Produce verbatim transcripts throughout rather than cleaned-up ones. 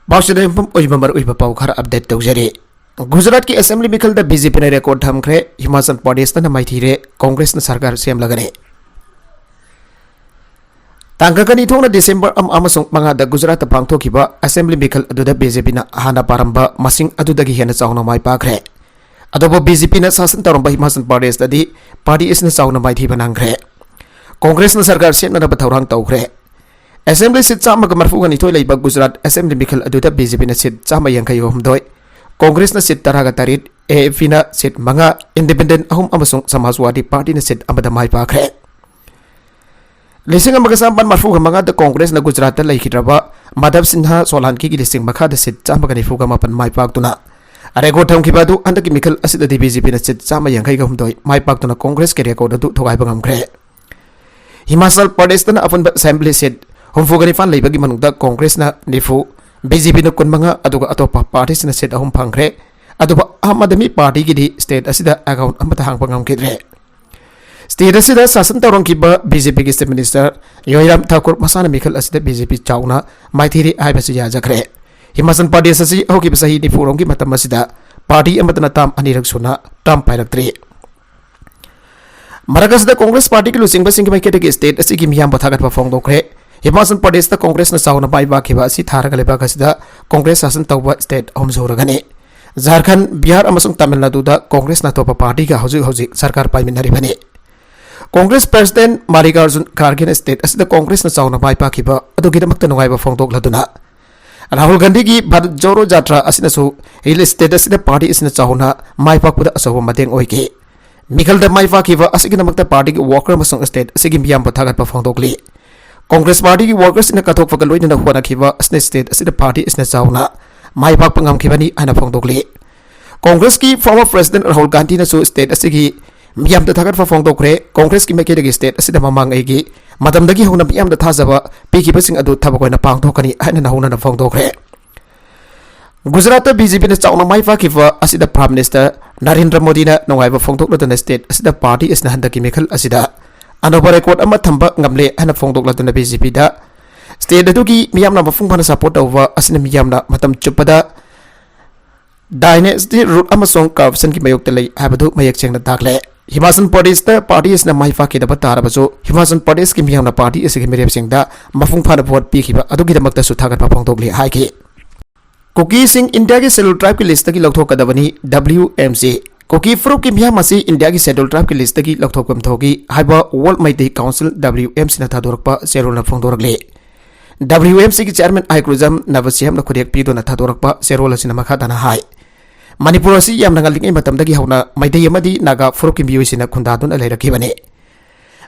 ꯄꯥꯎꯆꯦꯗ ꯌꯨꯝꯐꯝ ꯑꯣꯏꯕ ꯃꯔꯨꯑꯣꯏꯕ ꯄꯥꯎ ꯈꯔ ꯑꯞꯗꯦꯠ ꯇꯧꯖꯔꯤ꯫ ꯒꯨꯖꯔꯥꯠꯀꯤ ꯑꯦꯁꯦꯝꯕ꯭ꯂꯤ ꯃꯤꯈꯜꯗ ꯕꯤ ꯖꯦ ꯄꯤꯅ ꯔꯦꯀꯣꯔꯗ ꯊꯝꯈ꯭ꯔꯦ꯫ ꯍꯤꯃꯥꯆꯜ ꯄ꯭ꯔꯗꯦꯁꯇꯅ ꯃꯥꯏꯊꯤꯔꯦ꯫ ꯀꯣꯡꯒ꯭ꯔꯦꯁꯅ ꯁꯔꯀꯥꯔ ꯁꯦꯝꯂꯒꯅꯤ꯫ ꯇꯥꯡ ꯀꯨꯟꯅꯤꯊꯣꯏꯅ ꯗꯤꯁꯦꯝꯕꯔ ꯑꯃ ꯑꯃꯁꯨꯡ ꯃꯉꯥꯗ ꯒꯨꯖꯔꯥꯠꯇ ꯄꯥꯡꯊꯣꯛꯈꯤꯕ ꯑꯦꯁꯦꯝꯕ꯭ꯂꯤ ꯃꯤꯈꯜ ꯑꯗꯨꯗ ꯕꯤ ꯖꯦ ꯄꯤꯅ ꯍꯥꯟꯅ ꯄꯥꯔꯝꯕ ꯃꯁꯤꯡ ꯑꯗꯨꯗꯒꯤ ꯍꯦꯟꯅ ꯆꯥꯎꯅ ꯃꯥꯏ ꯄꯥꯛꯈ꯭ꯔꯦ꯫ ꯑꯗꯨꯕꯨ ꯕꯤ ꯖꯦ ꯄꯤꯅ ꯁꯥꯁꯟ ꯇꯧꯔꯝꯕ ꯍꯤꯃꯥꯆꯜ ꯄ꯭ꯔꯗꯦꯁꯇꯗꯤ ꯄꯥꯔꯇꯤ ꯑꯁꯤꯅ ꯆꯥꯎꯅ ꯃꯥꯏꯊꯤꯕ ꯅꯪꯈ꯭ꯔꯦ꯫ ꯀꯣꯡꯒ꯭ꯔꯦꯁꯅ ꯁꯔꯀꯥꯔ ꯁꯦꯝꯅꯅꯕ ꯊꯧꯔꯥꯡ ꯇꯧꯈ꯭ꯔꯦ꯫ ꯑꯦꯁꯦꯝꯕ꯭ꯂꯤ ꯁꯤꯠ ꯆꯥꯝꯃꯒ ꯃꯔꯤꯐꯨꯅꯤꯊꯣꯏ ꯂꯩꯕ ꯒꯨꯖꯔꯥꯠ ꯑꯦꯁꯦꯝꯕ꯭ꯂꯤ ꯃꯤꯈꯜ ꯑꯗꯨꯗ ꯕꯤ ꯖꯦ ꯄꯤꯅ ꯁꯤꯠ ꯆꯥꯝꯃ ꯌꯥꯡꯈꯩꯒ ꯍꯨꯝꯗꯣꯏ, ꯀꯣꯡꯒ꯭ꯔꯦꯁꯅ ꯁꯤꯠ ꯇꯔꯥꯒ ꯇꯔꯦꯠ, ꯑꯦ ꯑꯦ ꯄꯤꯅ ꯁꯤꯠ ꯃꯉꯥ, ꯏꯟꯗꯤꯄꯦꯟꯗꯦꯟꯠ ꯑꯍꯨꯝ ꯑꯃꯁꯨꯡ ꯁꯃꯥꯖꯋꯥꯗꯤ ꯄꯥꯔꯇꯤꯅ ꯁꯤꯠ ꯑꯃꯗ ꯃꯥꯏ ꯄꯥꯛꯈ꯭ꯔꯦ꯫ ꯂꯤꯁꯤꯡ ꯑꯃꯒ ꯆꯥꯃꯥꯄꯟ ꯃꯔꯤꯐꯨꯒ ꯃꯉꯥꯗ ꯀꯣꯡꯒ꯭ꯔꯦꯁꯅ ꯒꯨꯖꯔꯥꯠꯇ ꯂꯩꯈꯤꯗ꯭ꯔꯕ ꯃꯥꯙꯕ ꯁꯤꯟꯍꯥ ꯁꯣꯂꯥꯟꯀꯤꯒꯤ ꯂꯤꯁꯤꯡ ꯃꯈꯥꯗ ꯁꯤꯠ ꯆꯥꯝꯃꯒ ꯅꯤꯐꯨꯒ ꯃꯥꯄꯟ ꯃꯥꯏ ꯄꯥꯛꯇꯨꯅ ꯔꯦꯀꯣꯔꯗ ꯊꯝꯈꯤꯕ ꯑꯗꯨ ꯍꯟꯗꯛꯀꯤ ꯃꯤꯈꯜ ꯑꯁꯤꯗꯗꯤ ꯕꯤ ꯖꯦ ꯄꯤꯅ ꯁꯤꯠ ꯆꯥꯝꯃ ꯌꯥꯡꯈꯩꯒ ꯍꯨꯝꯗꯣꯏ ꯃꯥꯏ ꯄꯥꯛꯇꯨꯅ ꯀꯣꯡꯒ꯭ꯔꯦꯁꯀꯤ ꯔꯦꯀꯣꯔꯗ ꯑꯗꯨ ꯊꯨꯒꯥꯏꯕ ꯉꯝꯈ꯭ꯔꯦ꯫ ꯍꯤꯃꯥꯆꯜ ꯄ꯭ꯔꯗꯦꯁꯇꯅ ꯑꯄꯨꯟꯕ ꯑꯦꯁꯦꯝꯕ꯭ꯂꯤ ꯁꯤꯠ ꯍꯨꯝꯐꯨꯒ ꯅꯤꯄꯥꯟ ꯂꯩꯕꯒꯤ ꯃꯅꯨꯡꯗ ꯀꯣꯡꯒ꯭ꯔꯦꯁꯅ ꯅꯤꯐꯨ, ꯕꯤ ꯖꯦ ꯄꯤꯅ ꯀꯨꯟꯃꯉꯥ, ꯑꯗꯨꯒ ꯑꯇꯣꯞꯄ ꯄꯥꯔꯇꯤꯁꯤꯡꯅ ꯁꯤꯠ ꯑꯍꯨꯝ ꯐꯪꯈ꯭ꯔꯦ꯫ ꯑꯗꯨꯕꯨ ꯑꯥꯝ ꯑꯥꯗꯃꯤ ꯄꯥꯔꯇꯤꯒꯤꯗꯤ ꯁ꯭ꯇꯦꯠ ꯑꯁꯤꯗ ꯑꯦꯀꯥꯎꯟꯠ ꯑꯃꯠꯇ ꯍꯥꯡꯕ ꯉꯝꯈꯤꯗ꯭ꯔꯦ꯫ ꯁ꯭ꯇꯦꯠ ꯑꯁꯤꯗ ꯁꯥꯁꯟ ꯇꯧꯔꯝꯈꯤꯕ ꯕꯤ ꯖꯦ ꯄꯤꯒꯤ ꯆꯤꯐ ꯃꯤꯅꯤꯁꯇꯔ ꯖꯣꯏꯔꯥꯝ ꯊꯥꯀꯨꯔ ꯃꯁꯥꯅ ꯃꯤꯈꯜ ꯑꯁꯤꯗ ꯕꯤ ꯖꯦ ꯄꯤ ꯆꯥꯎꯅ ꯃꯥꯏꯊꯤꯔꯦ ꯍꯥꯏꯕꯁꯤ ꯌꯥꯖꯈ꯭ꯔꯦ꯫ ꯍꯤꯃꯥꯆꯜ ꯄ꯭ꯔꯗꯦꯁ ꯑꯁꯤ ꯍꯧꯈꯤꯕ ꯆꯍꯤ ꯅꯤꯐꯨꯔꯣꯝꯒꯤ ꯃꯇꯝ ꯑꯁꯤꯗ ꯄꯥꯔꯇꯤ ꯑꯃꯠꯇꯅ ꯇꯥꯝ ꯑꯅꯤꯔꯛ ꯁꯨꯅ ꯇꯥꯝ ꯄꯥꯏꯔꯛꯇ꯭ꯔꯤ꯫ ꯃꯔꯛ ꯑꯁꯤꯗ ꯀꯣꯡꯒ꯭ꯔꯦꯁ ꯄꯥꯔꯇꯤꯒꯤ ꯂꯨꯆꯤꯡꯕꯁꯤꯡꯒꯤ ꯃꯥꯏꯀꯩꯗꯒꯤ ꯁ꯭ꯇꯦꯠ ꯑꯁꯤꯒꯤ ꯃꯤꯌꯥꯝꯕꯨ ꯊꯥꯒꯠꯄ ꯐꯣꯡꯗꯣꯛꯈ꯭ꯔꯦ꯫ ꯍꯤꯃꯥꯆꯜ ꯄ꯭ꯔꯗꯦꯁꯇ ꯀꯣꯡꯒ꯭ꯔꯦꯁꯅ ꯆꯥꯎꯅ ꯃꯥꯏ ꯄꯥꯛꯈꯤꯕ ꯑꯁꯤ ꯊꯥꯔꯒ ꯂꯩꯕꯥꯛ ꯑꯁꯤꯗ ꯀꯣꯡꯒ꯭ꯔꯦꯁ ꯁꯥꯁꯟ ꯇꯧꯕ ꯁ꯭ꯇꯦꯠ ꯑꯍꯨꯝ ꯁꯨꯔꯒꯅꯤ꯫ ꯖꯥꯔꯈꯟꯗ, ꯕꯤꯍꯥꯔ ꯑꯃꯁꯨꯡ ꯇꯥꯃꯤꯜ ꯅꯥꯗꯨꯗ ꯀꯣꯡꯒ꯭ꯔꯦꯁꯅ ꯑꯇꯣꯞꯄ ꯄꯥꯔꯇꯤꯒ ꯍꯧꯖꯤꯛ ꯍꯧꯖꯤꯛ ꯁꯔꯀꯥꯔ ꯄꯥꯏꯃꯤꯟꯅꯔꯤꯕꯅꯤ꯫ ꯀꯣꯡꯒ꯭ꯔꯦꯁ ꯄ꯭ꯔꯁꯤꯗꯦꯟꯠ ꯃꯥꯂꯤꯀꯥꯔꯖꯨꯟ ꯈꯥꯔꯒꯦꯅ ꯁ꯭ꯇꯦꯠ ꯑꯁꯤꯗ ꯀꯣꯡꯒ꯭ꯔꯦꯁꯅ ꯆꯥꯎꯅ ꯃꯥꯏ ꯄꯥꯛꯈꯤꯕ ꯑꯗꯨꯒꯤꯗꯃꯛꯇ ꯅꯨꯡꯉꯥꯏꯕ ꯐꯣꯡꯗꯣꯛꯂꯗꯨꯅ ꯔꯥꯍꯨꯜ ꯒꯥꯟꯙꯤꯒꯤ ꯚꯥꯔꯠ ꯖꯣꯔꯣ ꯖꯥꯇ꯭ꯔꯥ ꯑꯁꯤꯅꯁꯨ ꯁ꯭ꯇꯦꯠ ꯑꯁꯤꯗ ꯄꯥꯔꯇꯤ ꯑꯁꯤꯅ ꯆꯥꯎꯅ ꯃꯥꯏ ꯄꯥꯛꯄꯗ ꯑꯆꯧꯕ ꯃꯇꯦꯡ ꯑꯣꯏꯈꯤ꯫ ꯃꯤꯈꯜꯗ ꯃꯥꯏ ꯄꯥꯛꯈꯤꯕ ꯑꯁꯤꯒꯤꯗꯃꯛꯇ ꯄꯥꯔꯇꯤꯒꯤ ꯋꯥꯔꯀꯔ ꯑꯃꯁꯨꯡ ꯁ꯭ꯇꯦꯠ ꯑꯁꯤꯒꯤ ꯃꯤꯌꯥꯝꯕꯨ ꯊꯥꯒꯠꯄ ꯐꯣꯡꯗꯣꯛꯂꯤ꯫ ꯀꯣꯡꯒ꯭ꯔꯦꯁ ꯄꯥꯔꯇꯤꯒꯤ ꯋꯥꯔꯀꯔꯁꯤꯡꯅ ꯀꯠꯊꯣꯛꯄꯒ ꯂꯣꯏꯅꯅ ꯍꯣꯠꯅꯈꯤꯕ ꯑꯁꯤꯅ ꯁ꯭ꯇꯦꯠ ꯑꯁꯤꯗ ꯄꯥꯔꯇꯤ ꯑꯁꯤꯅ ꯆꯥꯎꯅ ꯃꯥꯏ ꯄꯥꯛꯄ ꯉꯝꯈꯤꯕꯅꯤ ꯍꯥꯏꯅ ꯐꯣꯡꯗꯣꯛꯂꯤ꯫ ꯀꯣꯡꯒ꯭ꯔꯦꯁꯀꯤ former president ꯔꯥꯍꯨꯜ ꯒꯥꯟꯙꯤꯅꯁꯨ ꯁ꯭ꯇꯦꯠ ꯑꯁꯤꯒꯤ ꯃꯤꯌꯥꯝꯗ ꯊꯥꯒꯠꯄ ꯐꯣꯡꯗꯣꯛꯈ꯭ꯔꯦ꯫ ꯀꯣꯡꯒ꯭ꯔꯦꯁꯀꯤ ꯃꯥꯏꯀꯩꯗꯒꯤ ꯁ꯭ꯇꯦꯠ ꯑꯁꯤꯗ ꯃꯃꯥꯡꯉꯩꯒꯤ ꯃꯇꯝꯗꯒꯤ ꯍꯧꯅ ꯃꯤꯌꯥꯝꯗ ꯊꯥꯖꯕ ꯄꯤꯈꯤꯕꯁꯤꯡ ꯑꯗꯨ ꯊꯕꯛ ꯑꯣꯏꯅ ꯄꯥꯡꯊꯣꯛꯀꯅꯤ ꯍꯥꯏꯅ ꯅꯧꯍꯧꯅꯅ ꯐꯣꯡꯗꯣꯛꯈ꯭ꯔꯦ꯫ ꯒꯨꯖꯔꯥꯠꯇ ꯕꯤ ꯖꯦ ꯄꯤꯅ ꯆꯥꯎꯅ ꯃꯥꯏ ꯄꯥꯛꯈꯤꯕ ꯑꯁꯤꯗ ꯄ꯭ꯔꯥꯏꯝ ꯃꯤꯅꯤꯁꯇꯔ ꯅꯔꯦꯟꯗ꯭ꯔ ꯃꯣꯗꯤꯅ ꯅꯨꯡꯉꯥꯏꯕ ꯐꯣꯡꯗꯣꯛꯂꯗꯨꯅ ꯁ꯭ꯇꯦꯠ ꯑꯁꯤꯗ ꯄꯥꯔꯇꯤ ꯑꯁꯤꯅ ꯍꯟꯗꯛꯀꯤ ꯃꯤꯈꯜ ꯑꯁꯤꯗ ꯑꯅꯧꯕ ꯔꯦꯀꯣꯔꯗ ꯑꯃ ꯊꯝꯕ ꯉꯝꯂꯦ ꯍꯥꯏꯅ ꯐꯣꯡꯗꯣꯛꯂꯗꯨꯅ ꯕꯤ ꯖꯦ ꯄꯤꯗ ꯁ꯭ꯇꯦꯠ ꯑꯗꯨꯒꯤ ꯃꯤꯌꯥꯝꯅ ꯃꯄꯨꯡ ꯐꯥꯅ ꯁꯄꯣꯔꯠ ꯇꯧꯕ ꯑꯁꯤꯅ ꯃꯤꯌꯥꯝꯅ ꯃꯇꯝ ꯆꯨꯞꯄꯗ ꯗꯥꯏꯅꯦꯁꯇꯤ ꯔꯨꯜ ꯑꯃꯁꯨꯡ ꯀꯔꯞꯁꯟꯒꯤ ꯃꯥꯌꯣꯛꯇ ꯂꯩ ꯍꯥꯏꯕꯗꯨ ꯃꯌꯦꯛ ꯁꯦꯡꯅ ꯇꯥꯛꯂꯦ꯫ ꯍꯤꯃꯥꯆꯜ ꯄ꯭ꯔꯗꯦꯁꯇ ꯄꯥꯔꯇꯤ ꯑꯁꯤꯅ ꯃꯥꯏ ꯄꯥꯛꯈꯤꯗꯕ ꯇꯥꯔꯕꯁꯨ, ꯍꯤꯃꯥꯆꯜ ꯄ꯭ꯔꯗꯦꯁꯀꯤ ꯃꯤꯌꯥꯝꯅ ꯄꯥꯔꯇꯤ ꯑꯁꯤꯒꯤ ꯃꯤꯔꯦꯞꯁꯤꯡꯗ ꯃꯄꯨꯡ ꯐꯥꯅ ꯚꯣꯠ ꯄꯤꯈꯤꯕ ꯑꯗꯨꯒꯤꯗꯃꯛꯇꯁꯨ ꯊꯥꯒꯠꯄ ꯐꯣꯡꯗꯣꯛꯂꯤ ꯍꯥꯏꯈꯤ꯫ ꯀꯨꯀꯤꯁꯤꯡ ꯏꯟꯗꯤꯌꯥꯒꯤ ꯁꯦꯗꯨꯜ ꯇ꯭ꯔꯥꯏꯕꯀꯤ ꯂꯤꯁꯇꯒꯤ ꯂꯧꯊꯣꯛꯀꯗꯕꯅꯤ, ꯗꯕ꯭ꯂꯤꯌꯨ ꯑꯦꯝ ꯁꯤ꯫ ꯀꯨꯀꯤ ꯐꯨꯔꯨꯞꯀꯤ ꯃꯤꯌꯥꯝ ꯑꯁꯤ ꯏꯟꯗꯤꯌꯥꯒꯤ ꯁꯦꯗꯨꯜ ꯇ꯭ꯔꯥꯏꯕꯀꯤ ꯂꯤꯁꯇꯒꯤ ꯂꯧꯊꯣꯛꯐꯝ ꯊꯣꯛꯏ ꯍꯥꯏꯕ ꯋꯥꯔꯜ ꯃꯩꯇꯩ ꯀꯥꯎꯟꯁꯤꯜ, ꯗꯕ꯭ꯂꯤꯌꯨ ꯑꯦꯝ ꯁꯤꯅ ꯊꯥꯗꯣꯔꯛꯄ ꯆꯦꯔꯣꯜꯅ ꯐꯣꯡꯗꯣꯔꯛꯂꯤ꯫ ꯗꯕ꯭ꯂꯤꯌꯨ ꯑꯦꯝ ꯁꯤꯒꯤ ꯆꯤꯌꯥꯔꯃꯦꯟ ꯑꯥꯏ ꯀ꯭ꯔꯨꯖꯝ ꯅꯕꯁꯤꯌꯝꯅ ꯈꯨꯗꯦꯛ ꯄꯤꯗꯨꯅ ꯊꯥꯗꯣꯔꯛꯄ ꯆꯦꯔꯣꯜ ꯑꯁꯤꯅ ꯃꯈꯥ ꯇꯥꯅ ꯍꯥꯏ, ꯃꯅꯤꯄꯨꯔ ꯑꯁꯤ ꯌꯥꯝꯅ ꯉꯜꯂꯤꯉꯩ ꯃꯇꯝꯗꯒꯤ ꯍꯧꯅ ꯃꯩꯇꯩ ꯑꯃꯗꯤ ꯅꯥꯒꯥ ꯐꯨꯔꯨꯞꯀꯤ ꯃꯤꯑꯣꯏꯁꯤꯡꯅ ꯈꯨꯟꯗꯥꯗꯨꯅ ꯂꯩꯔꯛꯈꯤꯕꯅꯤ꯫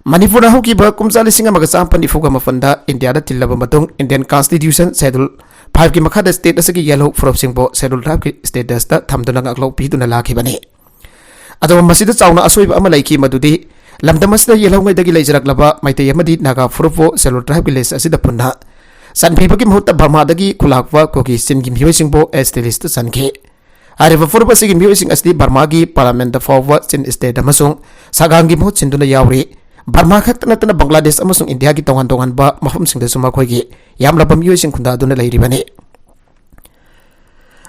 ꯃꯅꯤꯄꯨꯔꯅ ꯍꯧꯈꯤꯕ ꯀꯨꯝꯖꯥ ꯂꯤꯁꯤꯡ ꯑꯃꯒ ꯆꯥꯃꯥꯄꯟ ꯅꯤꯐꯨꯒ ꯃꯥꯄꯟꯗ ꯏꯟꯗꯤꯌꯥꯗ ꯇꯤꯜꯂꯕ ꯃꯇꯨꯡ, ꯏꯟꯗꯤꯌꯟ ꯀꯟꯁꯇꯤꯇ꯭ꯌꯨꯁꯟ ꯁꯦꯗꯨꯜ ꯐꯥꯏꯚꯀꯤ ꯃꯈꯥꯗ ꯁ꯭ꯇꯦꯠ ꯑꯁꯤꯒꯤ ꯌꯦꯜꯍꯧ ꯐꯨꯔꯨꯞꯁꯤꯡꯕꯨ ꯁꯦꯗꯨꯜ ꯇ꯭ꯔꯥꯏꯕꯀꯤ ꯁ꯭ꯇꯦꯇꯁꯇ ꯊꯝꯗꯨꯅ ꯉꯥꯛꯂꯧ ꯄꯤꯗꯨꯅ ꯂꯥꯛꯈꯤꯕꯅꯤ꯫ ꯑꯗꯨꯕꯨ ꯃꯁꯤꯗ ꯆꯥꯎꯅ ꯑꯁꯣꯏꯕ ꯑꯃ ꯂꯩꯈꯤ, ꯃꯗꯨꯗꯤ ꯂꯝꯗꯝ ꯑꯁꯤꯗ ꯌꯦꯜꯍꯧꯉꯩꯗꯒꯤ ꯂꯩꯖꯔꯛꯂꯕ ꯃꯩꯇꯩ ꯑꯃꯗꯤ ꯅꯥꯒꯥ ꯐꯨꯔꯨꯞꯄꯨ ꯁꯦꯗꯨꯜ ꯇ꯭ꯔꯥꯏꯕꯀꯤ ꯂꯤꯁ ꯑꯁꯤꯗ ꯄꯨꯟꯅ ꯆꯟꯕꯤꯕꯒꯤ ꯃꯍꯨꯠꯇ ꯕꯔꯃꯥꯗꯒꯤ ꯈꯨꯂꯥꯛꯄ ꯀꯨꯀꯤ ꯆꯤꯟꯒꯤ ꯃꯤꯑꯣꯏꯁꯤꯡꯕꯨ ꯑꯦꯁ ꯇꯤ ꯂꯤꯁꯇ ꯆꯟꯈꯤ꯫ ꯍꯥꯏꯔꯤꯕ ꯐꯨꯔꯨꯞ ꯑꯁꯤꯒꯤ ꯃꯤꯑꯣꯏꯁꯤꯡ ꯑꯁꯤꯗꯤ ꯕꯔꯃꯥꯒꯤ ꯄꯥꯔꯂꯥꯃꯦꯟꯠꯇ ꯐꯥꯎꯕ ꯆꯤꯟ ꯁ꯭ꯇꯦꯠ ꯑꯃꯁꯨꯡ ꯁꯥꯒꯥꯡꯒꯤ ꯃꯍꯨꯠ ꯁꯤꯟꯗꯨꯅ ꯌꯥꯎꯔꯤ꯫ ꯕꯔꯃꯥ ꯈꯛꯇ ꯅꯠꯇꯅ ꯕꯪꯒ꯭ꯂꯥꯗꯦꯁ ꯑꯃꯁꯨꯡ ꯏꯟꯗꯤꯌꯥꯒꯤ ꯇꯣꯉꯥꯟ ꯇꯣꯉꯥꯟꯕ ꯃꯐꯝꯁꯤꯡꯗꯁꯨ ꯃꯈꯣꯏꯒꯤ ꯌꯥꯝꯂꯕ ꯃꯤꯑꯣꯏꯁꯤꯡ ꯈꯨꯟꯗꯥꯗꯨꯅ ꯂꯩꯔꯤꯕꯅꯤ꯫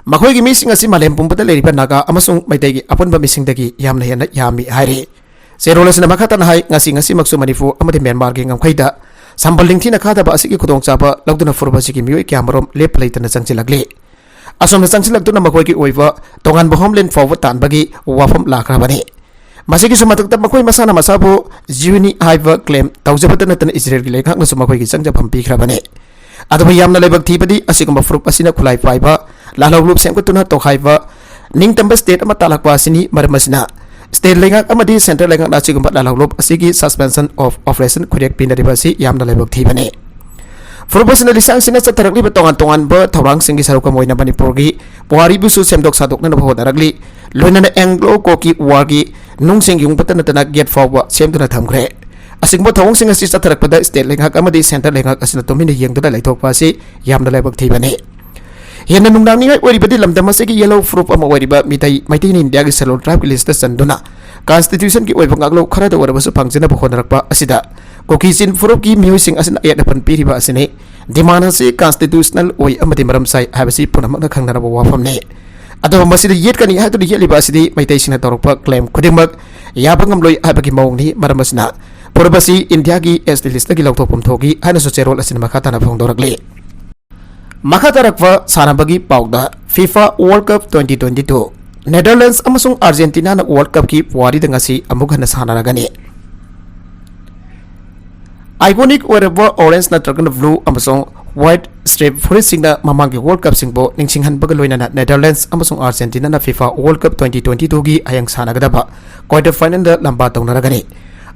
ꯃꯈꯣꯏꯒꯤ ꯃꯤꯁꯤꯡ ꯑꯁꯤ ꯃꯥꯂꯦꯝ ꯄꯨꯝꯕꯗ ꯂꯩꯔꯤꯕ ꯅꯥꯒꯥ ꯑꯃꯁꯨꯡ ꯃꯩꯇꯩꯒꯤ ꯑꯄꯨꯟꯕ ꯃꯤꯁꯤꯡꯗꯒꯤ ꯌꯥꯝꯅ ꯍꯦꯟꯅ ꯌꯥꯝꯃꯤ ꯍꯥꯏꯔꯤ꯫ ꯆꯦꯔꯣꯜ ꯑꯁꯤꯅ ꯃꯈꯥ ꯇꯥꯅ ꯍꯥꯏ, ꯉꯁꯤ, ꯉꯁꯤꯃꯛꯁꯨ ꯃꯅꯤꯄꯨꯔ ꯑꯃꯗꯤ ꯃ꯭ꯌꯥꯟꯃꯥꯔꯒꯤ ꯉꯝꯈꯩꯗ ꯁꯝꯕꯜ ꯅꯤꯡꯊꯤꯅ ꯈꯥꯗꯕ ꯑꯁꯤꯒꯤ ꯈꯨꯗꯣꯡꯆꯥꯕ ꯂꯧꯗꯨꯅ ꯐꯨꯔꯨꯞ ꯑꯁꯤꯒꯤ ꯃꯤꯑꯣꯏ ꯀꯌꯥꯃꯔꯨꯝ ꯂꯦꯞꯄ ꯂꯩꯇꯅ ꯆꯪꯁꯤꯜꯂꯛꯂꯤ꯫ ꯑꯁꯣꯝꯅ ꯆꯪꯁꯤꯜꯂꯛꯇꯨꯅ ꯃꯈꯣꯏꯒꯤ ꯑꯣꯏꯕ ꯇꯣꯉꯥꯟꯕ ꯍꯣꯝꯂꯦꯟ ꯐꯥꯎꯕ ꯇꯥꯟꯕꯒꯤ ꯋꯥꯐꯝ ꯂꯥꯛꯈ꯭ꯔꯕꯅꯤ꯫ ꯃꯁꯤꯒꯤꯁꯨ ꯃꯊꯛꯇ ꯃꯈꯣꯏ ꯃꯁꯥꯅ ꯃꯁꯥꯕꯨ ꯖꯤꯌꯨꯅꯤ ꯍꯥꯏꯕ ꯀ꯭ꯂꯦꯝ ꯇꯧꯖꯕꯇ ꯅꯠꯇꯅ ꯏꯖꯔꯦꯜꯒꯤ ꯂꯩꯉꯥꯛꯅꯁꯨ ꯃꯈꯣꯏꯒꯤ ꯆꯪꯖꯐꯝ ꯄꯤꯈ꯭ꯔꯕꯅꯤ꯫ ꯑꯗꯨꯕꯨ ꯌꯥꯝꯅ ꯂꯥꯏꯕꯛ ꯊꯤꯕꯗꯤ ꯑꯁꯤꯒꯨꯝꯕ ꯐꯨꯔꯨꯞ ꯑꯁꯤꯅ ꯈꯨꯠꯂꯥꯏ ꯄꯥꯏꯕ ꯂꯥꯜꯍꯧꯂꯨꯞ ꯁꯦꯝꯒꯠꯇꯨꯅ ꯇꯣꯈꯥꯏꯕ ꯅꯤꯡꯇꯝꯕ ꯁ꯭ꯇꯦꯠ ꯑꯃ ꯇꯥꯜꯂꯛꯄ ꯑꯁꯤꯅꯤ꯫ ꯃꯔꯝ ꯑꯁꯤꯅ ꯁ꯭ꯇꯦꯠ ꯂꯩꯉꯥꯛ ꯑꯃꯗꯤ ꯁꯦꯟꯇ꯭ꯔꯦꯜ ꯂꯩꯉꯥꯛꯅ ꯑꯁꯤꯒꯨꯝꯕ ꯂꯥꯜꯍꯧꯂꯨꯞ ꯑꯁꯤꯒꯤ suspension of operation ꯈꯨꯔꯦꯛ ꯄꯤꯅꯔꯤꯕ ꯑꯁꯤ ꯌꯥꯝꯅ ꯂꯥꯏꯕꯛ ꯊꯤꯕꯅꯤ꯫ ꯐꯨꯔꯨꯞ ꯑꯁꯤꯅ ꯂꯤꯁꯥꯡꯁꯤꯟꯅ ꯆꯠꯊꯔꯛꯂꯤꯕ ꯇꯣꯉꯥꯟ ꯇꯣꯉꯥꯟꯕ ꯊꯧꯔꯥꯡꯁꯤꯡꯒꯤ ꯁꯔꯨꯛ ꯑꯃ ꯑꯣꯏꯅ ꯃꯅꯤꯄꯨꯔꯒꯤ ꯄꯨꯋꯥꯔꯤꯕꯨꯁꯨ ꯁꯦꯝꯗꯣꯛ ꯁꯥꯗꯣꯛꯅꯅꯕ ꯍꯣꯠꯅꯔꯛꯂꯤ꯫ ꯂꯣꯏꯅꯅ ꯑꯦꯡꯒ꯭ꯂꯣ ꯀꯣꯀꯤ ꯋꯥꯔꯒꯤ ꯅꯨꯡꯁꯤꯡ ꯌꯨꯡꯕꯇ ꯅꯠꯇꯅ ꯒꯦꯠ ꯐꯥꯎꯕ ꯁꯦꯝꯗꯨꯅ ꯊꯝꯈ꯭ꯔꯦ꯫ ꯑꯁꯤꯒꯨꯝꯕ ꯊꯧꯑꯣꯡꯁꯤꯡ ꯑꯁꯤ ꯆꯠꯊꯔꯛꯄꯗ ꯁ꯭ꯇꯦꯠ ꯂꯩꯉꯥꯛ ꯑꯃꯗꯤ ꯁꯦꯟꯇ꯭ꯔꯦꯜ ꯂꯩꯉꯥꯛ ꯑꯁꯤꯅ ꯇꯨꯃꯤꯟꯅ ꯌꯦꯡꯗꯨꯅ ꯂꯩꯊꯣꯛꯄ ꯑꯁꯤ ꯌꯥꯝꯅ ꯂꯥꯏꯕꯛ ꯊꯤꯕꯅꯤ꯫ ꯍꯦꯟꯅ ꯅꯨꯡꯅꯥꯡꯅꯤꯡꯉꯥꯏ ꯑꯣꯏꯔꯤꯕꯗꯤ ꯂꯝꯗꯝ ꯑꯁꯤꯒꯤ ꯌꯦꯜꯍꯧ ꯐꯨꯔꯨꯞ ꯑꯃ ꯑꯣꯏꯔꯤꯕ ꯃꯤꯇꯩ, ꯃꯩꯇꯩꯅ ꯏꯟꯗꯤꯌꯥꯒꯤ ꯁꯦꯗꯨꯜ ꯇ꯭ꯔꯥꯏꯕꯀꯤ ꯂꯤꯁꯇ ꯆꯟꯗꯨꯅ ꯀꯟꯁꯇꯤꯇ꯭ꯌꯨꯁꯟꯒꯤ ꯑꯣꯏꯕ ꯉꯥꯛꯂꯧ ꯈꯔꯗ ꯑꯣꯏꯔꯕꯁꯨ ꯐꯪꯖꯅꯕ ꯍꯣꯠꯅꯔꯛꯄ ꯑꯁꯤꯗ ꯀꯨꯀꯤ ꯆꯤꯟ ꯐꯨꯔꯨꯞꯀꯤ ꯃꯤꯑꯣꯏꯁꯤꯡ ꯑꯁꯤꯅ ꯑꯌꯦꯠ ꯑꯄꯟ ꯄꯤꯔꯤꯕ ꯑꯁꯤꯅꯤ꯫ Demand ꯑꯁꯤ constitutional ꯑꯣꯏ ꯑꯃꯗꯤ ꯃꯔꯝ ꯆꯥꯏ ꯍꯥꯏꯕꯁꯤ ꯄꯨꯝꯅꯃꯛꯅ ꯈꯪꯅꯔꯕ ꯋꯥꯐꯝꯅꯤ꯫ ꯑꯗꯨꯕꯨ ꯃꯁꯤꯗ ꯌꯦꯠꯀꯅꯤ ꯍꯥꯏꯗꯨꯅ ꯌꯦꯠꯂꯤꯕ ꯑꯁꯤꯗꯤ ꯃꯩꯇꯩꯁꯤꯡꯅ ꯇꯧꯔꯛꯄ claim ꯈꯨꯗꯤꯡꯃꯛ ꯌꯥꯕ ꯉꯝꯂꯣꯏ ꯍꯥꯏꯕꯒꯤ ꯃꯑꯣꯡꯅꯤ꯫ ꯃꯔꯝ ꯑꯁꯤꯅ ꯐꯨꯔꯨꯞ ꯑꯁꯤ ꯏꯟꯗꯤꯌꯥꯒꯤ S T list ꯇꯒꯤ ꯂꯧꯊꯣꯛꯐꯝ ꯊꯣꯛꯏ ꯍꯥꯏꯅꯁꯨ ꯆꯦꯔꯣꯜ ꯑꯁꯤꯅ ꯃꯈꯥ ꯇꯥꯅ ꯐꯣꯡꯗꯣꯔꯛꯂꯤ꯫ ꯃꯈꯥ ꯇꯥꯔꯛꯄ ꯁꯥꯟꯅꯕꯒꯤ ꯄꯥꯎꯗ, FIFA World Cup twenty twenty-two, Netherlands ꯑꯃꯁꯨꯡ Argentina ꯅ World Cup ꯀꯤ ꯄꯨꯋꯥꯔꯤꯗ ꯉꯁꯤ ꯑꯃꯨꯛ ꯍꯟꯅ ꯁꯥꯟꯅꯔꯒꯅꯤ꯫ Iconic ꯑꯣꯏꯔꯕ orange ꯅꯠꯇ꯭ꯔꯒꯅ blue ꯑꯃꯁꯨꯡ white stripe ꯐꯨꯔꯤꯠꯁꯤꯡꯅ ꯃꯃꯥꯡꯒꯤ World Cup ꯁꯤꯡꯕꯨ ꯅꯤꯡꯁꯤꯡꯍꯟꯕꯒ ꯂꯣꯏꯅꯅ Netherlands ꯑꯃꯁꯨꯡ Argentina ꯅ FIFA World Cup twenty twenty-two ꯒꯤ ꯍꯌꯦꯡ ꯁꯥꯟꯅꯒꯗꯕ quarter final ꯗ ꯂꯝꯕꯥ ꯇꯧꯅꯔꯒꯅꯤ꯫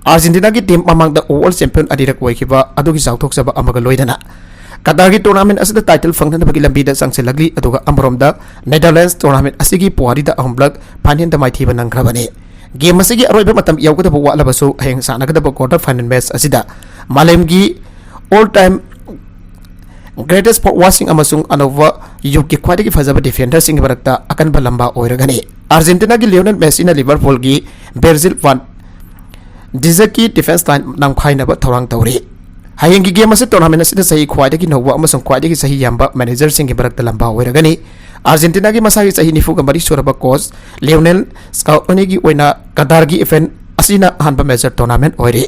Argentina ꯒꯤ team ꯃꯃꯥꯡꯗ world champion ꯑꯅꯤꯔꯛ ꯑꯣꯏꯈꯤꯕ ꯑꯗꯨꯒꯤ ꯆꯥꯎꯊꯣꯛꯆꯕ ꯑꯃꯒ ꯂꯣꯏꯅꯅ Qatar ꯒꯤ tournament ꯑꯁꯤꯗ title ꯐꯪꯅꯅꯕꯒꯤ ꯂꯝꯕꯤꯗ ꯆꯪꯁꯤꯜꯂꯛꯂꯤ꯫ ꯑꯗꯨꯒ ꯑꯃꯔꯣꯝꯗ Netherlands tournament ꯑꯁꯤꯒꯤ ꯄꯨꯋꯥꯔꯤꯗ ꯑꯍꯨꯝꯂꯛ final ꯗ ꯃꯥꯏꯊꯤꯕ ꯅꯪꯈ꯭ꯔꯕꯅꯤ꯫ Game ꯑꯁꯤꯒꯤ ꯑꯔꯣꯏꯕ ꯃꯇꯝ ꯌꯧꯒꯗꯕ ꯋꯥꯠꯂꯕꯁꯨ, ꯍꯌꯦꯡ ꯁꯥꯟꯅꯒꯗꯕ quarter final match ꯑꯁꯤꯗ ꯃꯥꯂꯦꯝꯒꯤ all time greatest forward ꯁꯤꯡ ꯑꯃꯁꯨꯡ ꯑꯅꯧꯕ ꯌꯨꯒꯀꯤ ꯈ꯭ꯋꯥꯏꯗꯒꯤ ꯐꯖꯕ defender ꯁꯤꯡꯒꯤ ꯃꯔꯛꯇ ꯑꯀꯟꯕ ꯂꯝꯕꯥ ꯑꯣꯏꯔꯒꯅꯤ꯫ Argentina ꯒꯤ Lionel Messi ꯅ Liverpool ꯒꯤ Virgil van Dijk ꯀꯤ defence line ꯅꯝꯈꯥꯏꯅꯕ ꯊꯧꯔꯥꯡ ꯇꯧꯔꯤ꯫ ꯍꯌꯦꯡꯒꯤ game ꯑꯁꯤ tournament ꯑꯁꯤꯗ ꯆꯍꯤ ꯈ꯭ꯋꯥꯏꯗꯒꯤ ꯅꯧꯕ ꯑꯃꯁꯨꯡ ꯈ꯭ꯋꯥꯏꯗꯒꯤ ꯆꯍꯤ ꯌꯥꯝꯕ manager ꯁꯤꯡꯒꯤ ꯃꯔꯛꯇ ꯂꯝꯕꯥ ꯑꯣꯏꯔꯒꯅꯤ꯫ Argentina ꯒꯤ ꯃꯁꯥꯒꯤ ꯆꯍꯤ ꯅꯤꯐꯨꯒ ꯃꯔꯤ ꯁꯨꯔꯕ coach Lionel Scaloni ꯒꯤ ꯑꯣꯏꯅ Qatar ꯒꯤ event ꯑꯁꯤꯅ ꯑꯍꯥꯟꯕ major tournament ꯑꯣꯏꯔꯤ꯫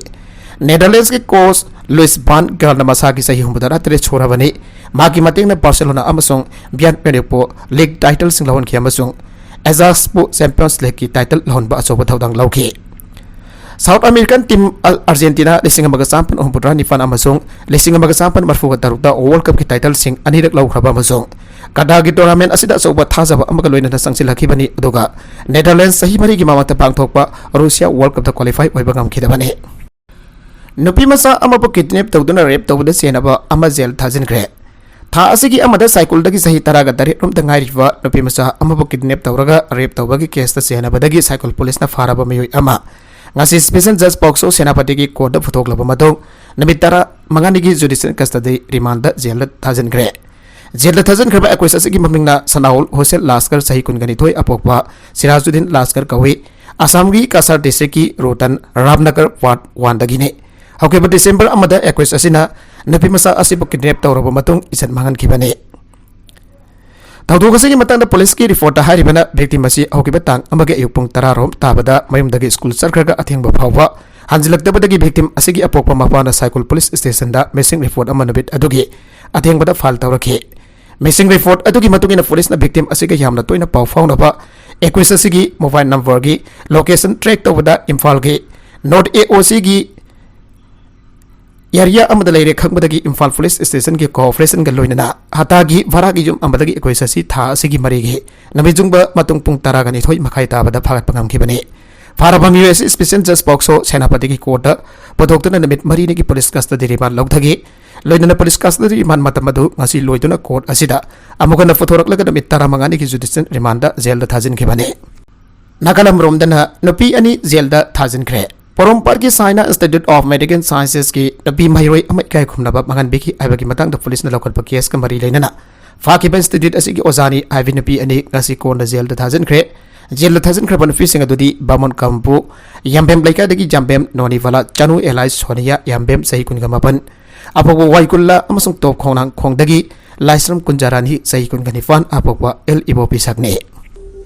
Netherlands ꯀꯤ coach Louis van Gaal ꯅ ꯃꯁꯥꯒꯤ ꯆꯍꯤ ꯍꯨꯝꯐꯨ ꯇꯔꯥ ꯇꯔꯦꯠ ꯁꯨꯔꯕꯅꯤ꯫ ꯃꯍꯥꯛꯀꯤ ꯃꯇꯦꯡꯅ Barcelona ꯑꯃꯁꯨꯡ Bayern Munich ꯄꯨ league title ꯁꯤꯡ ꯂꯧꯍꯟꯈꯤ ꯑꯃꯁꯨꯡ Ajax ꯄꯨ Champions League ꯀꯤ title ꯂꯧꯍꯟꯕ ꯑꯆꯧꯕ ꯊꯧꯗꯥꯡ ꯂꯧꯈꯤ꯫ South American team Ar-, Argentina ꯂꯤꯁꯤꯡ ꯑꯃꯒ ꯆꯥꯃꯥꯄꯟ ꯍꯨꯝꯐꯨꯇꯔꯥ ꯅꯤꯄꯥꯟ ꯑꯃꯁꯨꯡ ꯂꯤꯁꯤꯡ ꯑꯃꯒ ꯆꯥꯃꯥꯄꯟ ꯃꯔꯤꯐꯨꯒ ꯇꯔꯨꯛꯇ World Cup ꯀꯤ title ꯁꯤꯡ ꯑꯅꯤꯔꯛ ꯂꯧꯈ꯭ꯔꯕ ꯑꯃꯁꯨꯡ Qatar ꯒꯤ tournament ꯑꯁꯤꯗ ꯑꯆꯧꯕ ꯊꯥꯖꯕ ꯑꯃꯒ ꯂꯣꯏꯅꯅ ꯆꯪꯁꯤꯜꯂꯛꯈꯤꯕꯅꯤ꯫ ꯑꯗꯨꯒ Netherlands ꯆꯍꯤ ꯃꯔꯤꯒꯤ ꯃꯃꯥꯡꯗ ꯄꯥꯡꯊꯣꯛꯄ Russia World Cup ꯇ qualify ꯑꯣꯏꯕ ꯉꯝꯈꯤꯗꯕꯅꯤ꯫ ꯅꯨꯄꯤ ꯃꯆꯥ ꯑꯃꯕꯨ kidnap ꯇꯧꯗꯨꯅ rape ꯇꯧꯕꯗ ꯆꯦꯟꯅꯕ ꯑꯃ jail ꯊꯥꯖꯤꯟꯈ꯭ꯔꯦ꯫ ꯊꯥ ꯑꯁꯤꯒꯤ ꯑꯃꯗ ꯁꯥꯏꯀꯨꯜꯗꯒꯤ ꯆꯍꯤ ꯇꯔꯥꯒ ꯇꯔꯦꯠ ꯔꯣꯝꯗ ꯉꯥꯏꯔꯤꯕ ꯅꯨꯄꯤ ꯃꯆꯥ ꯑꯃꯕꯨ kidnap ꯇꯧꯔꯒ rape ꯇꯧꯕꯒꯤ case ꯇ ꯆꯦꯟꯅꯕꯗꯒꯤ ꯁꯥꯏꯀꯨꯜ police ꯅ ꯐꯥꯔꯕ ꯃꯤꯑꯣꯏ ꯑꯃ ꯉꯁꯤ special judge POCSO ꯁꯦꯅꯥꯄꯇꯤꯒꯤ court ꯇ ꯄꯨꯊꯣꯛꯂꯕ ꯃꯇꯨꯡ ꯅꯨꯃꯤꯠ ꯇꯔꯥꯃꯉꯥꯅꯤꯒꯤ judicial custody remand ꯗ jail ꯗ ꯊꯥꯖꯤꯟꯈ꯭ꯔꯦ꯫ Jail ꯗ ꯊꯥꯖꯤꯟꯈ꯭ꯔꯕ accused ꯑꯁꯤꯒꯤ ꯃꯃꯤꯡꯅ ꯁꯅꯥꯎꯜ ꯍꯨꯁꯦꯟ ꯂꯥꯁꯀꯔ, ꯆꯍꯤ ꯀꯨꯟꯒ ꯅꯤꯊꯣꯏ, ꯑꯄꯣꯛꯄ ꯁꯤꯔꯥꯖꯨꯗꯤꯟ ꯂꯥꯁꯀꯔ ꯀꯧꯏ꯫ ꯑꯁꯥꯝꯒꯤ ꯀꯁꯥꯔ district ꯀꯤ ꯔꯣꯇꯟ ꯔꯥꯝꯅꯒꯔ ward one ꯗꯒꯤꯅꯤ꯫ ꯍꯧꯈꯤꯕ ꯗꯤꯁꯦꯝꯕꯔ ꯑꯃꯗ ꯑꯦꯀ꯭ꯌꯨꯁ ꯑꯁꯤꯅ ꯅꯨꯄꯤ ꯃꯆꯥ ꯑꯁꯤꯕꯨ ꯀꯤꯗꯅꯦꯞ ꯇꯧꯔꯕ ꯃꯇꯨꯡ ꯏꯖꯠ ꯃꯥꯡꯍꯟꯈꯤꯕꯅꯤ꯫ ꯊꯧꯗꯣꯛ ꯑꯁꯤꯒꯤ ꯃꯇꯥꯡꯗ ꯄꯨꯂꯤꯁꯀꯤ ꯔꯤꯄꯣꯔꯠꯇ ꯍꯥꯏꯔꯤꯕꯅ, ꯚꯤꯛꯇꯤꯝ ꯑꯁꯤ ꯍꯧꯈꯤꯕ ꯇꯥꯡ ꯑꯃꯒꯤ ꯑꯌꯨꯛ ꯄꯨꯡ ꯇꯔꯥ ꯔꯣꯝ ꯇꯥꯕꯗ ꯃꯌꯨꯝꯗꯒꯤ ꯁ꯭ꯀꯨꯜ ꯆꯠꯈ꯭ꯔꯒ ꯑꯊꯦꯡꯕ ꯐꯥꯎꯕ ꯍꯟꯖꯤꯜꯂꯛꯇꯕꯗꯒꯤ ꯚꯤꯛꯇꯤꯝ ꯑꯁꯤꯒꯤ ꯑꯄꯣꯛꯄ ꯃꯄꯥꯅ ꯁꯥꯏꯀꯨꯜ ꯄꯨꯂꯤꯁ ꯁ꯭ꯇꯦꯁꯟꯗ ꯃꯤꯁꯤꯡ ꯔꯤꯄꯣꯔꯠ ꯑꯃ ꯅꯨꯃꯤꯠ ꯑꯗꯨꯒꯤ ꯑꯊꯦꯡꯕꯗ ꯐꯥꯏꯜ ꯇꯧꯔꯛꯈꯤ꯫ ꯃꯤꯁꯤꯡ ꯔꯤꯄꯣꯔꯠ ꯑꯗꯨꯒꯤ ꯃꯇꯨꯡ ꯏꯟꯅ ꯄꯨꯂꯤꯁꯅ ꯚꯤꯛꯇꯤꯝ ꯑꯁꯤꯒ ꯌꯥꯝꯅ ꯇꯣꯏꯅ ꯄꯥꯎ ꯐꯥꯎꯅꯕ ꯑꯦꯀ꯭ꯌꯨꯁ ꯑꯁꯤꯒꯤ ꯃꯣꯕꯥꯏꯜ ꯅꯝꯕꯔꯒꯤ ꯂꯣꯀꯦꯁꯟ ꯇ꯭ꯔꯦꯛ ꯇꯧꯕꯗ ꯏꯝꯐꯥꯜꯒꯤ ꯅꯣꯔꯠ ꯑꯦ ꯑꯣ ꯁꯤꯒꯤ ꯑꯦꯔꯤꯌꯥ ꯑꯃꯗ ꯂꯩꯔꯦ ꯈꯪꯕꯗꯒꯤ ꯏꯝꯐꯥꯜ ꯄꯨꯂꯤꯁ ꯁ꯭ꯇꯦꯁꯟꯒꯤ ꯀꯣꯑꯣꯄꯔꯦꯁꯟꯒ ꯂꯣꯏꯅꯅ ꯍꯇꯥꯒꯤ ꯚꯔꯥꯒꯤ ꯌꯨꯝ ꯑꯃꯗꯒꯤ ꯑꯩꯈꯣꯏ ꯁꯁꯤ ꯊꯥ ꯑꯁꯤꯒꯤ ꯃꯔꯤꯒꯤ ꯅꯨꯃꯤꯠ ꯆꯨꯡꯕ ꯃꯇꯨꯡ ꯄꯨꯡ ꯇꯔꯥꯒ ꯅꯤꯊꯣꯏ ꯃꯈꯥꯏ ꯇꯥꯕꯗ ꯐꯥꯒꯠꯄ ꯉꯝꯈꯤꯕꯅꯤ꯫ ꯐꯥꯔꯕ ꯃꯤꯑꯣꯏ ꯑꯁꯤ ꯁ꯭ꯄꯦꯁꯤꯌꯦꯜ ꯖꯖ ꯄꯣꯛꯁꯣ ꯁꯦꯅꯥꯄꯇꯤꯒꯤ ꯀꯣꯔꯠꯇ ꯄꯨꯊꯣꯛꯇꯨꯅ ꯅꯨꯃꯤꯠ ꯃꯔꯤꯅꯤꯒꯤ ꯄꯨꯂꯤꯁ ꯀꯁꯇꯗꯤ ꯔꯤꯃꯥꯟ ꯂꯧꯊꯈꯤ꯫ ꯂꯣꯏꯅꯅ ꯄꯨꯂꯤꯁ ꯀꯁꯇꯗꯤ ꯔꯤꯃꯥꯟ ꯃꯇꯝ ꯑꯗꯨ ꯉꯁꯤ ꯂꯣꯏꯗꯨꯅ ꯀꯣꯔꯠ ꯑꯁꯤꯗ ꯑꯃꯨꯛ ꯍꯟꯅ ꯄꯨꯊꯣꯔꯛꯂꯒ ꯅꯨꯃꯤꯠ ꯇꯔꯥꯃꯉꯥꯅꯤꯒꯤ ꯖꯨꯗꯤꯁꯤꯌꯦꯜ ꯔꯤꯃꯥꯟꯗ ꯖꯦꯜꯗ ꯊꯥꯖꯤꯟꯈꯤꯕꯅꯤ꯫ ꯅꯥꯒꯥꯂꯝꯔꯣꯝꯗꯅ ꯅꯨꯄꯤ ꯑꯅꯤ ꯖꯦꯜꯗ ꯊꯥꯖꯤꯟꯈ꯭ꯔꯦ꯫ ꯄꯣꯔꯣꯝꯄꯥꯠꯀꯤ ꯁꯥꯏꯅꯥ ꯏꯟꯁꯇꯤꯇ꯭ꯌꯨꯠ ꯑꯣꯐ ꯃꯦꯗꯤꯀꯦꯜ ꯁꯥꯏꯟꯁꯦꯁꯀꯤ ꯅꯨꯄꯤ ꯃꯍꯩꯔꯣꯏ ꯑꯃ ꯏꯀꯥꯏ ꯈꯨꯝꯅꯕ ꯃꯥꯡꯍꯟꯕꯤꯈꯤ ꯍꯥꯏꯕꯒꯤ ꯃꯇꯥꯡꯗ ꯄꯨꯂꯤꯁꯅ ꯂꯧꯈꯠꯄ ꯀꯦꯁꯀ ꯃꯔꯤ ꯂꯩꯅꯅ ꯐꯥꯈꯤꯕ ꯏꯟꯁꯇꯤꯇ꯭ꯌꯨꯠ ꯑꯁꯤꯒꯤ ꯑꯣꯖꯥꯅꯤ ꯍꯥꯏꯕꯤ ꯅꯨꯄꯤ ꯑꯅꯤ ꯉꯁꯤ ꯀꯣꯟꯅ ꯖꯦꯜꯗ ꯊꯥꯖꯤꯟꯈ꯭ꯔꯦ꯫ ꯖꯦꯜꯗ ꯊꯥꯖꯤꯟꯈ꯭ꯔꯕ ꯅꯨꯄꯤꯁꯤꯡ ꯑꯗꯨꯗꯤ ꯕꯥꯃꯣꯟ ꯀꯥꯝꯄꯨ ꯌꯥꯝꯕꯦꯝ ꯂꯩꯀꯥꯏꯗꯒꯤ ꯌꯥꯝꯕꯦꯝ ꯅꯣꯅꯤꯕꯥꯂꯥ ꯆꯅꯨ ꯑꯦꯂꯥꯏꯁ ꯁꯣꯅꯤꯌꯥ ꯌꯥꯝꯕꯦꯝ ꯆꯍꯤ ꯀꯨꯟꯒ ꯃꯥꯄꯟ, ꯑꯐꯧꯕ ꯋꯥꯏꯀꯨꯜꯂꯥ ꯑꯃꯁꯨꯡ ꯇꯣꯞ ꯈꯣꯡꯅꯥꯡ ꯈꯣꯡꯗꯒꯤ ꯂꯥꯏꯁ꯭ꯔꯝ ꯀꯨꯟꯖꯥꯔꯥꯅꯤ ꯆꯍꯤ ꯀꯨꯟꯒ ꯅꯤꯄꯥꯟ, ꯑꯐꯧꯕ ꯑꯦꯜ ꯏꯕꯣꯄꯤ ꯁꯛꯅꯤ꯫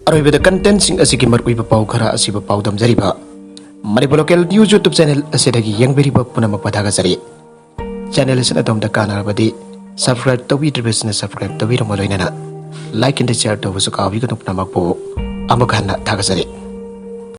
ꯑꯔꯣꯏꯕꯗ ꯀꯟꯇꯦꯟꯁꯤꯡ ꯑꯁꯤꯒꯤ ꯃꯔꯨꯑꯣꯏꯕ ꯄꯥꯎ ꯈꯔ ꯑꯁꯤꯕꯨ ꯄꯥꯎꯗꯝꯖꯔꯤꯕ Manipur local news YouTube channel ꯑꯁꯤꯗꯒꯤ ꯌꯦꯡꯕꯤꯔꯤꯕ ꯄꯨꯝꯅꯃꯛꯄꯨ ꯊꯥꯒꯠꯆꯔꯤ꯫ ꯆꯦꯅꯦꯜ ꯑꯁꯤꯅ ꯑꯗꯣꯝꯗ ꯀꯥꯟꯅꯔꯕꯗꯤ ꯁꯕꯁꯀ꯭ꯔꯥꯏꯕ ꯇꯧꯕꯤꯗ꯭ꯔꯤꯕꯁꯤꯡꯅ ꯁꯕꯁꯀ꯭ꯔꯥꯏꯕ ꯇꯧꯕꯤꯔꯝꯃꯨ, ꯂꯣꯏꯅꯅ ꯂꯥꯏꯛ ꯑꯦꯟ ꯁꯤꯌꯔ ꯇꯧꯕꯁꯨ ꯀꯥꯎꯕꯤꯒꯅꯨ꯫ ꯄꯨꯝꯅꯃꯛꯄꯨ ꯑꯃꯨꯛ ꯍꯟꯅ ꯊꯥꯒꯠꯆꯔꯤ꯫